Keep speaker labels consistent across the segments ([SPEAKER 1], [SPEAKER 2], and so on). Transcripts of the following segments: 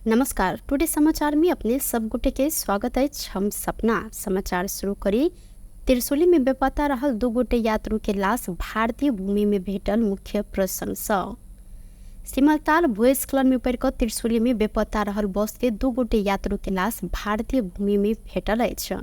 [SPEAKER 1] नमस्कार, टुडे समाचार में अपने सब गोटे के स्वागत अछि। हम सपना समाचार शुरू करी। त्रिशूली में बेपत्ता रहल दू गोटे यात्रु के लाश भारतीय भूमि में भेटल मुख्य प्रसंग सँ। सिमलताल भूस्खलन में पड़ि कऽ त्रिशूली में बेपत्ता रहल बस के दू गोटे यात्रु के लाश भारतीय भूमि में भेटल अछि।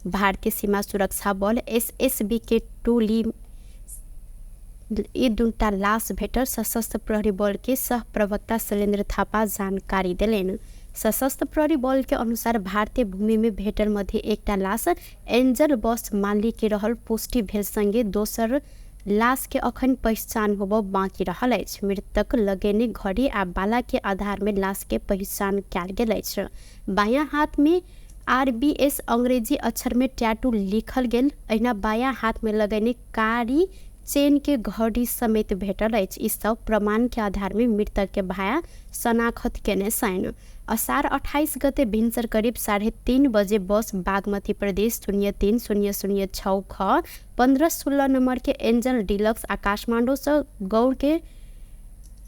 [SPEAKER 1] भारतीय सीमा सुरक्षा बल एसएसबी के टोली ई दूटा लाश भेटल सशस्त्र प्रहरी बल के सह प्रवक्ता शैलेन्द्र थापा जानकारी देलनि। सशस्त्र प्रहरी बल के अनुसार भारतीय भूमि में भेटल मध्ये एकटा लाश एंजल बस मालिक के रहल पुष्टि भेल संगे दोसर लाश के अखन पहिचान होबऽ बाँकी रहल अछि। मृतक लगेने घड़ी आ बाला के आधार में लाश के पहिचान कयल गेल अछि। बायां हाथ में आरबीएस अंग्रेजी अक्षर में टैटू लिखल गेल, अहिना बायां हाथ में लगेने कारी चेन के घड़ी समेत भेटल अछि। ई सब प्रमाण के आधार में मृतक के भाया शनाखत केने छनि। असार 28 गते भिन्सर करिब 3:30 बजे बस बागमती प्रदेश 03006 ख 1516 नम्बर के एंजल डिलक्स आ काठमाडौँ सँ गौर के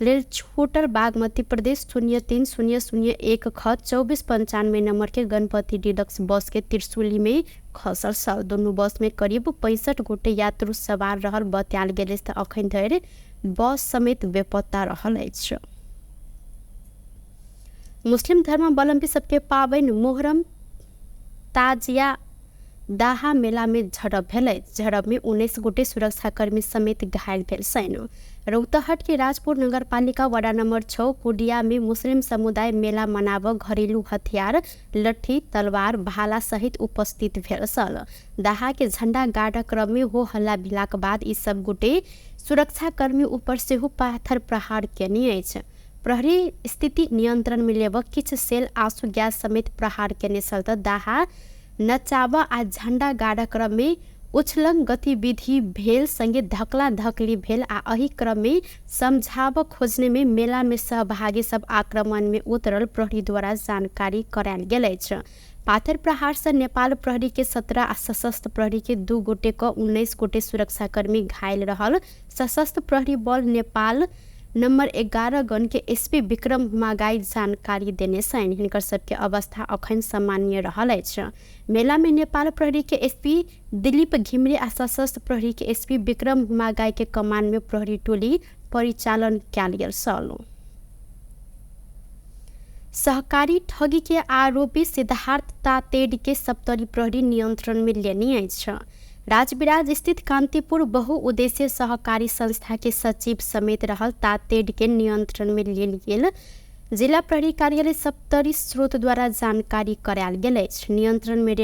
[SPEAKER 1] लेल छोटल बागमती प्रदेश 03001 ख 2495 नम्बर के गणपति डिलक्स बस के त्रिशूली में खसल छल। दुनू बस में करीब 65 गोटे यात्रु सवार रहल बतायल गेल अछि। अखन धरि बस समेत बेपत्ता रहल अछि। मुस्लिम धर्मावलम्बी सबके पाबनि मोहर्रम ताजिया दाहा मेला में झड़प भेल। झड़प में 19 गोटे सुरक्षाकर्मी समेत घायल भेल छनि। रौतहट के राजपुर नगरपालिका वडा नम्बर 6 कुडिया में मुस्लिम समुदाय मेला मनाब घरेलू हथियार लट्ठी तलवार भाला सहित उपस्थित भेल छल। दाहा के झण्डा गाड़ क्रम में हो हल्ला भेलाक बाद ई सब गोटे सुरक्षाकर्मी ऊपर सेहो पाथर प्रहार केने अछि। प्रहरी स्थिति नियन्त्रण में लेब किछु सेल आंसू गैस समेत प्रहार केने छल त दाहा नचाब आ झण्डा गाड़ क्रम में उछलंग गतिविधि भेल संगे धकला धकली भेल आ एहि क्रम में समझाब खोजने में मेला में सहभागी सब आक्रमण में उतरल प्रहरी द्वारा जानकारी करायल गेल अछि। पाथर प्रहार से नेपाल प्रहरी के 17 आ सशस्त्र प्रहरी के 2 गोटे क 19 गोटे सुरक्षाकर्मी घायल रहल सशस्त्र प्रहरी बल नेपाल नम्बर 11 गण के एसपी विक्रम हुमागाई जानकारी देने छनि। हिनकर सबके अवस्था अखन सामान्य रहल अछि। मेला में नेपाल प्रहरी के एसपी दिलीप घिमिरे आ सशस्त्र प्रहरी के एसपी विक्रम हुमागाई के कमान में प्रहरी टोली परिचालन कयल गेल छल। सहकारी ठगी के आरोपी सिद्धार्थ तातेड के सप्तरी प्रहरी नियंत्रण में लेने अछि। राजविराज स्थित कांतिपुर बहुउद्देशीय सहकारी संस्था के सचिव समेत रहल तातेड के नियंत्रण में लेल गेल जिला प्रहरी कार्यालय सप्तरी स्रोत द्वारा जानकारी करायल गेल अछि। नियंत्रण में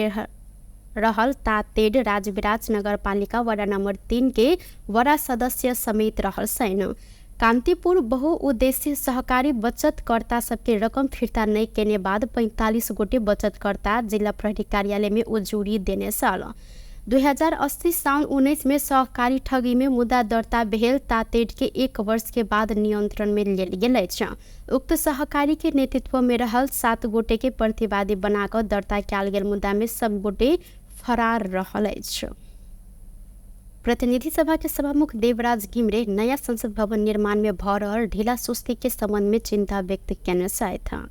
[SPEAKER 1] रहल तातेड राजविराज नगरपालिका वडा नम्बर 3 के वडा सदस्य समेत रहल छनि। कांतिपुर बहुउद्देशीय सहकारी बचतकर्ता सबके रकम फिर्ता नहि केने बाद 45 गोटे बचतकर्ता जिला प्रहरी कार्यालय में उजुरी देने छल। 2080 साउन 19 में सहकारी ठगी में मुद्दा दर्ता भेल तातेड के 1 वर्ष के बाद नियंत्रण में लेल गेल अछि। उक्त सहकारी के नेतृत्व में रहल 7 गोटे के प्रतिवादी बना कऽ दर्ता कयल गेल मुद्दा में सब गोटे फरार रहल अछि। प्रतिनिधि सभा के सभामुख देवराज घिमिरे नयाँ संसद भवन निर्माण में भऽ रहल ढिला सुस्ती के संबंध में चिंता व्यक्त केने छथि।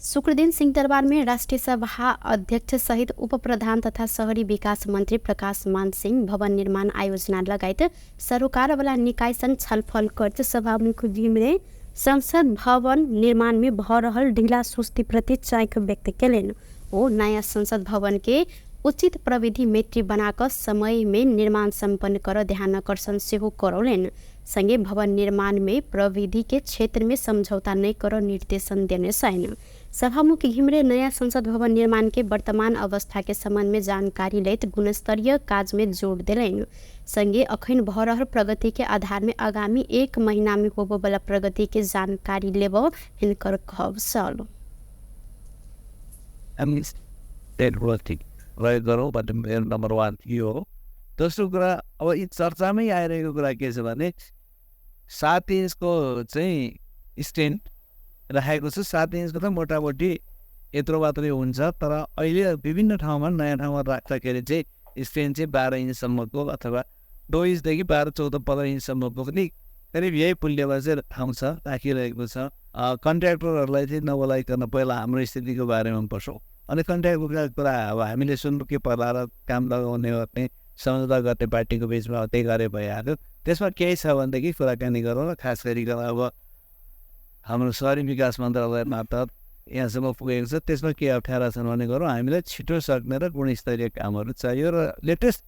[SPEAKER 1] शुक्रदिन सिंहदरबार में राष्ट्रिय सभा अध्यक्ष सहित उप प्रधान तथा शहरी विकास मंत्री प्रकाश मान सिंह भवन निर्माण आयोजना लगायत सरोकारवाला निकाय संग छलफल करैत सभामुख घिमिरे संसद भवन निर्माण में भऽ रहल ढिला सुस्ती प्रति चाँख व्यक्त केलनि। ओ नयाँ संसद भवन के उचित प्रविधि मैत्री बनाकऽ समय में निर्माण सम्पन्न कर ध्यानाकर्षण सेहो करौलनि। संगे भवन निर्माण में प्रविधि के क्षेत्र में समझौता नहि कर निर्देशन देने छनि। सभामुख घिमिरे नयाँ संसद भवन निर्माण के वर्तमान अवस्था के संबंध में जानकारी लैत गुणस्तरीय काज में जोड़ देलनि। संगे अखन भऽ रहल प्रगति के आधार में आगामी 1 महीना में होबयवला प्रगति के जानकारी लेबऽ हिनकर कहब छल।
[SPEAKER 2] प्रयोग गरौँ भन्ने मेरो नम्बर 1 यो हो। दोस्रो कुरा अब यी चर्चामै आइरहेको कुरा के छ भने 7 इन्चको चाहिँ स्ट्यान्ड राखेको छ। 7 इन्चको त मोटामोटी यत्रो मात्रै हुन्छ, तर अहिले विभिन्न ठाउँमा नयाँ ठाउँमा राख्दाखेरि चाहिँ स्ट्यान्ड चाहिँ 12 इन्चसम्मको अथवा 2 इन्चदेखि 12, 14, 15 इन्चसम्मको पनि करिब यही मूल्यमा चाहिँ आउँछ, राखिरहेको छ। कन्ट्र्याक्टरहरूलाई चाहिँ नबोलाइकन पहिला हाम्रो स्थितिको बारेमा बसौँ, अनि कन्ट्र्याक्टरको कुरा अब हामीले सुनमुखी पर्ला र काम लगाउने गर्ने सम्झौता गर्ने पार्टीको बिचमा त्यही गरे भइहाल्यो। त्यसमा केही छ भनेदेखि कुराकानी गरौँ र खास गरिकन अब हाम्रो सहरी विकास मन्त्रालय मार्फत यहाँसम्म पुगेको छ, त्यसमा के अप्ठ्यारा छन् भने गरौँ। हामीलाई छिटो सक्ने र गुणस्तरीय कामहरू चाहियो र लेटेस्ट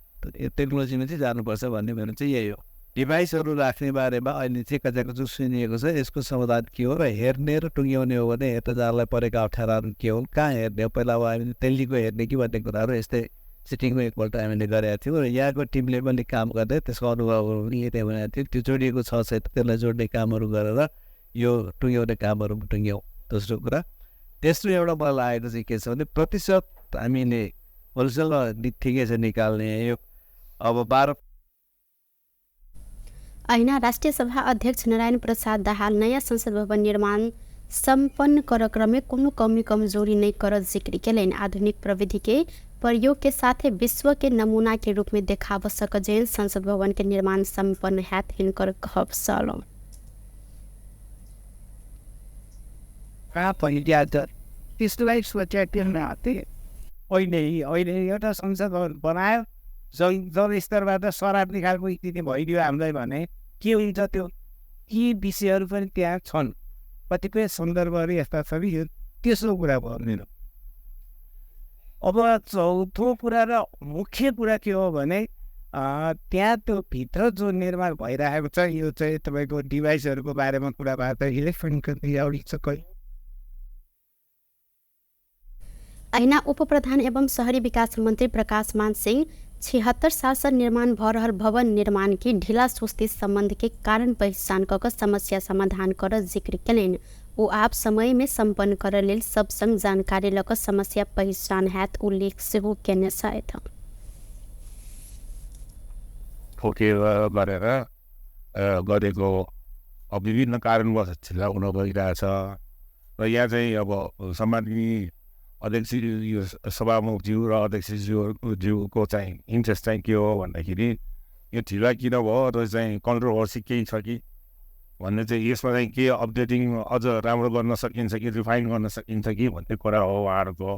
[SPEAKER 2] टेक्नोलोजीमा चाहिँ जानुपर्छ भन्ने मेरो चाहिँ यही हो। डिभाइसहरू राख्ने बारेमा अहिले चाहिँ कचाकचु सुनिएको छ, यसको समाधान के हो र हेर्ने र टुङ्ग्याउने हो भने हेर्न जानलाई परेका अप्ठ्याराहरू के हुन्, कहाँ हेर्ने हो, पहिला अब हामीले दिल्लीको हेर्ने कि भन्ने कुराहरू यस्तै सिटिङमा एकपल्ट हामीले गरेका थियौँ र यहाँको टिमले पनि काम गर्दै त्यसको अनुभवहरू पनि लिँदै भनेको थियो। त्यो जोडिएको छ त्यसलाई जोड्ने कामहरू गरेर यो टुङ्ग्याउने कामहरू टुङ्ग्यौँ। दोस्रो कुरा। तेस्रो एउटा मलाई लागेको चाहिँ के छ भने प्रतिशत हामीले होलसेलमा ठिकै छ निकाल्ने यो अब 12।
[SPEAKER 1] ऐना राष्ट्रिय सभा अध्यक्ष नारायण प्रसाद दाहाल नयाँ संसद भवन निर्माण सम्पन्न कार्यक्रम में कोनो कमी कमजोरी नहीं कर जिक्र केलनि। आधुनिक प्रविधि के प्रयोग के साथ विश्व के नमूना के रूप में देखाब सक जेन संसद भवन के निर्माण सम्पन्न हैत हिनकर कहब छल।
[SPEAKER 3] त्यसलाई अहिले एउटा संसद भवन बनायो, जलस्तरबाट सराप्ने खालको स्थिति भइदियो हामीलाई भने के हुन्छ त्यो? यी विषयहरू पनि त्यहाँ छन्, कतिपय सन्दर्भहरू यस्ता छन्। यो तेस्रो कुरा भयो मेरो। अब चौथो कुरा र मुख्य कुरा के हो भने त्यहाँ त्यो भित्र जो निर्माण भइरहेको छ यो चाहिँ तपाईँको डिभाइसहरूको बारेमा कुरा भएको छ, इलेक्ट्रोनिक।
[SPEAKER 1] अहिना उप प्रधान एवं शहरी विकास मन्त्री प्रकाश मान सिंह 76 साल से निर्माण भ रहल भवन निर्माण की ढिला सुस्ती संबंध के कारण पहचान क समस्या समाधान कर जिक्र केलनि। ओ आप समय में संपन्न कर लेल सब संग जानकारी लक समस्या पहचान हैत उल्लेख सेहो केने छथि।
[SPEAKER 4] ठोकेर गरेर गरेको विभिन्न कारणवश ढिला हुन गइरहेछ र यहाँ चाहिँ अब सम्माननीय अध्यक्ष यो सभामुखज्यू र अध्यक्षज्यूको चाहिँ इन्ट्रेस्ट चाहिँ के हो भन्दाखेरि यो ढिला किन भयो र चाहिँ कन्ट्रोभर्सी केही छ कि भन्ने चाहिँ यसमा चाहिँ के अपडेटिङ अझ राम्रो गर्न सकिन्छ कि रिफाइन गर्न सकिन्छ कि भन्ने कुरा हो उहाँहरूको।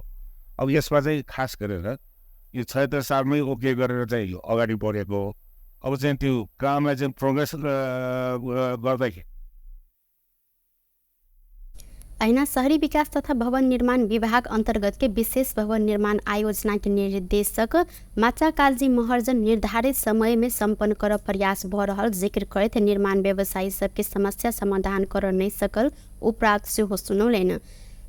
[SPEAKER 4] अब यसमा चाहिँ खास गरेर यो 76 सालमै ओके गरेर चाहिँ अगाडि बढेको, अब चाहिँ त्यो कामलाई चाहिँ प्रोग्रेस गर्दाखेरि
[SPEAKER 1] अहिना शहरी विकास तथा भवन निर्माण विभाग अंतर्गत के विशेष भवन निर्माण आयोजना के निर्देशक माचा कालजी महर्जन निर्धारित समय में संपन्न कर प्रयास भ रहल जिक्र करैत निर्माण व्यवसायी सबके समस्या समाधान कर नहीं सकल उपराग सेहो सुनौलनि।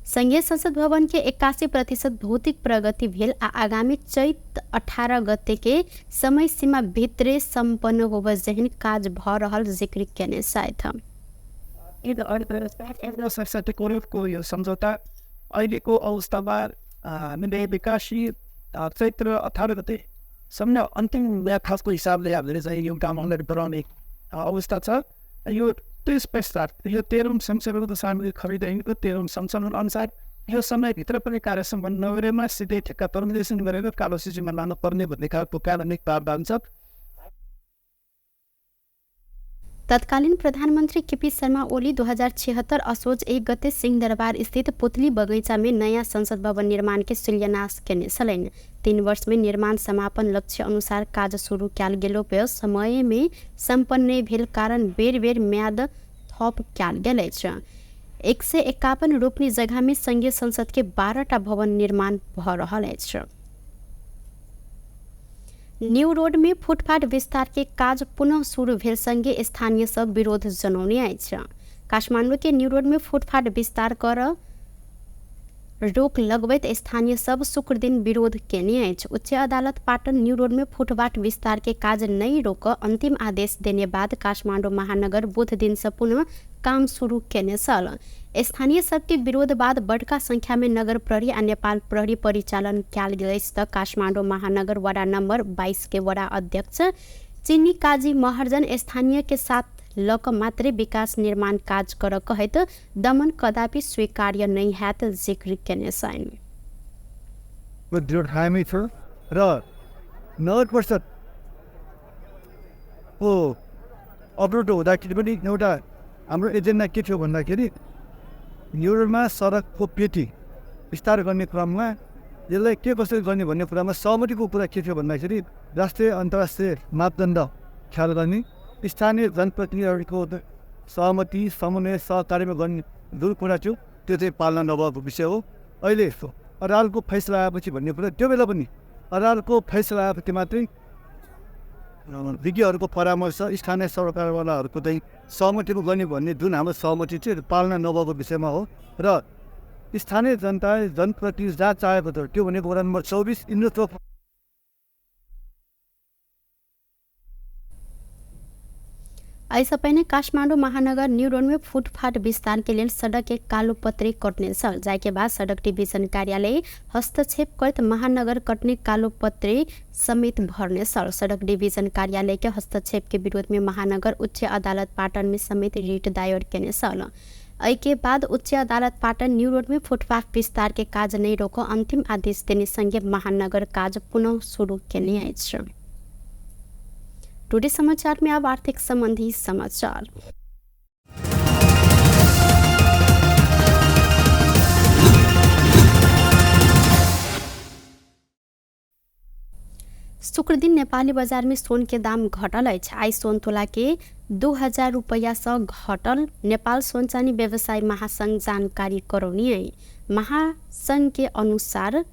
[SPEAKER 1] संघीय संसद भवन के 81% भौतिक प्रगति भेल आ आगामी चैत 18 गते के समय सीमा भित्रे संपन्न होब जेहन काज भ रहल जिक्र केने छथि।
[SPEAKER 3] को यो सम्झौता अहिलेको अवस्थामा हामीले विकासी चैत्र 18 गतेसम्म अन्तिम व्याख्याको हिसाबले हामीले चाहिँ यो काम अगाडि बढाउने अवस्था छ। यो त्यस पश्चात यो 13औं संशोधनको सामग्री खरिद ऐनको 13औं संशोधन अनुसार यो समयभित्र पनि कार्य सम्पन्न नगरेमा सिधै ठेक्का टर्मिनेसन गरेर कालो सूचीमा लानुपर्ने भन्ने खालको कानुनी प्रावधान छ।
[SPEAKER 1] तत्कालीन प्रधानमन्त्री केपी शर्मा ओली 2076 असोज 1 गते सिंहदरबार स्थित पुतली बगैँचा में नयाँ संसद भवन निर्माण के शिलान्यास केने छलनि। 3 वर्ष में निर्माण समापन लक्ष्य अनुसार काज शुरू कयल गेलो पर समय में सम्पन्न नहि भेल कारण बेर बेर म्याद थप कयल गेल अछि। 151 रोपनी जगह में संघीय संसद के 12टा भवन निर्माण भ रहल अछि। न्यू रोड में फुटपाथ विस्तार के काज पुनः शुरू भेल संगे स्थानीय सब विरोध जनौने अछि। काठमाडौँ के न्यू रोड में फुटपाथ विस्तार कर रोक लगबैत स्थानीय सब शुक्र दिन विरोध केने अछि। उच्च अदालत पाटन न्यू रोड में फुटपाथ विस्तार के काज नहीं रोक अंतिम आदेश देने बाद काठमाडौँ महानगर बुध दिन से पुनः काम शुरू केने छल। स्थानीय सबके विरोध बाद बड़का संख्या में नगर प्रहरी आ नेपाल प्रहरी परिचालन कयल गेल अछि त काठमाडौँ महानगर वडा नंबर 22 के वडा अध्यक्ष चिनी काजी महर्जन स्थानीय के साथ लक मात्रै विकास निर्माण काज कर कहैत दमन कदापि स्वीकार्य नहीं हैत जिक्र केने छनि।
[SPEAKER 5] र नगर परिषद को अवरोध हुँदाखेरि पनि एउटा हाम्रो एजेन्डा के थियो भन्दाखेरि न्यु रोडमा सडकको पेटी विस्तार गर्ने क्रममा यसलाई के कसरी गर्ने भन्ने कुरामा सहमतिको कुरा के थियो भन्दाखेरि राष्ट्रिय अन्तर्राष्ट्रिय मापदण्ड ख्याल गर्ने, स्थानीय जनप्रतिनिधिहरूको सहमति समन्वय सहकार्यमा गर्ने जुन कुरा थियो त्यो चाहिँ पालना नभएको विषय हो। अहिले अदालतको फैसला आएपछि भन्ने कुरा त्यो बेला पनि अदालतको फैसला आएपछि मात्रै विज्ञहरूको परामर्श स्थानीय सरकारवालाहरूको चाहिँ सहमतिको गर्ने भन्ने जुन हाम्रो सहमति चाहिँ पालना नभएको विषयमा हो। र स्थानीय जनता जनप्रतिनिधि जहाँ चाहेको थियो त्यो भनेको वडा नम्बर 24 इन्द्रचोक।
[SPEAKER 1] ऐसा पहिने काठमाडौँ महानगर न्यू रोड में फुटपाथ विस्तार के लेल सड़क एक कालोपत्री कटने छल, जाहिके बाद सड़क डिभिजन कार्यालय हस्तक्षेप करत महानगर कटने कालोपत्री समेत भरने छल। सड़क डिभिजन कार्यालय के हस्तक्षेप के विरोध में महानगर उच्च अदालत पाटन में समेत रिट दायर केने छल। एहि के बाद उच्च अदालत पाटन न्यू रोड में फुटपाथ विस्तार के काज नहीं रोको अंतिम आदेश देने संगे महानगर काज पुनः शुरू केने अछि। टुडे समाचार में अब आर्थिक संबंधी समाचार। शुक्र दिन नेपाली बजार में सोन के दाम घटल अछि। आइ सोन तोला के 2000 रुपैया से घटल नेपाल सोन चानी व्यवसाय महासंघ जानकारी करौनी है। महासंघ के अनुसार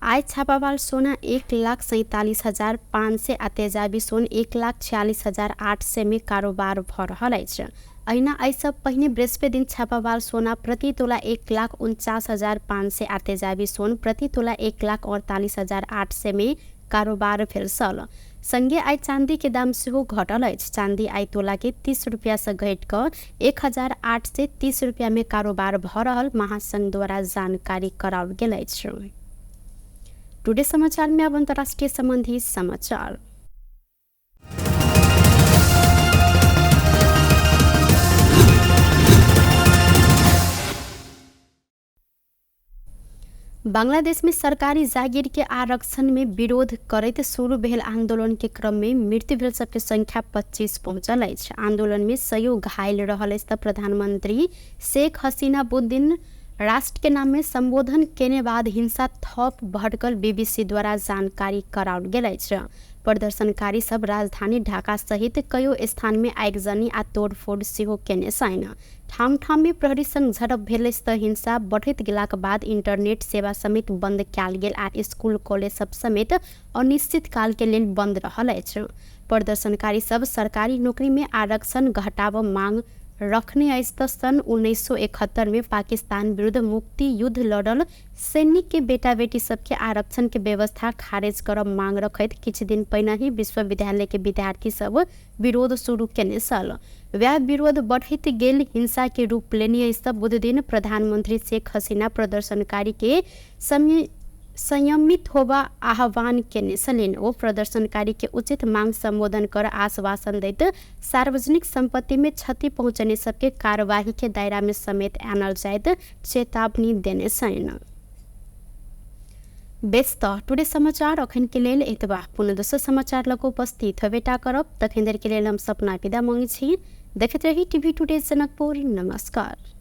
[SPEAKER 1] आय छापावाल सोना 1,47,500 आ तेजाबी सोन 1,46,800 में कारोबार भ रहल अछि। अहिना एहिसँ पहिने बृहस्पति दिन छापावाल सोना प्रति तोला 1,49,500 आ तेजाबी सोन प्रति तोला 1,48,800 में कारोबार भेल छल। संगे आइ चांदी के दाम सेहो घटल अछि। चांदी आइ तोला के 30 रुपया से घटि कऽ 1,830 रुपया में कारोबार भ रहल महासंघ द्वारा जानकारी कराओल गेल अछि। टुडे समाचार में अब अंतर्राष्ट्रीय संबंधी समाचार। बांग्लादेश में सरकारी जागीर के आरक्षण में विरोध करैत शुरू भेल आंदोलन के क्रम में मृत्यु भेल सबके संख्या 25 पहुंचल अछि। आंदोलन में सयौं घायल रहल अछि त प्रधानमंत्री शेख हसीना बुध दिन राष्ट्र के नाम में संबोधन केने बाद हिंसा थप भड़कल बीबीसी द्वारा जानकारी कराओल गेल अछि। प्रदर्शनकारी सब राजधानी ढाका सहित कयौ स्थान में आगजनी आ तोड़फोड़ सेहो केने छनि। ठाम ठाम में प्रहरी संग झड़प भेल अछि त हिंसा बढ़ैत गेलाक बाद इंटरनेट सेवा समेत बंद कयल गेल आ स्कूल कॉलेज सब समेत अनिश्चित काल के लेल बंद रहल अछि। प्रदर्शनकारी सब सरकारी नौकरी में आरक्षण घटाबऽ मांग रखने अछि त सन् 1971 में पाकिस्तान विरुद्ध मुक्ति युद्ध लड़ल सैनिक के बेटा बेटी सबके आरक्षण के व्यवस्था खारिज करब मांग रखैत किछु दिन पहिने ही विश्वविद्यालय के विद्यार्थी सब विरोध शुरू केने छल। वएह विरोध बढ़ैत गेल हिंसा के रूप लेने अछि त बुध दिन प्रधानमंत्री शेख हसीना प्रदर्शनकारी के संयमित होबा आह्वान केने छलनि। ओ प्रदर्शनकारी के उचित मांग संबोधन कर आश्वासन दैत सार्वजनिक संपत्ति में क्षति पहुँचने सबके कार्यवाही के दायरा में समेत आनल जाइत चेतावनी देने छनि। बेस त टुडे समाचार अखन के लेल एतबा। पुनः दोसर समाचार लग उपस्थित होबेटा करब। तखन देर के लेल हम सपना विदा मांगै छी। देखैत रही टीवी टुडे जनकपुर। नमस्कार।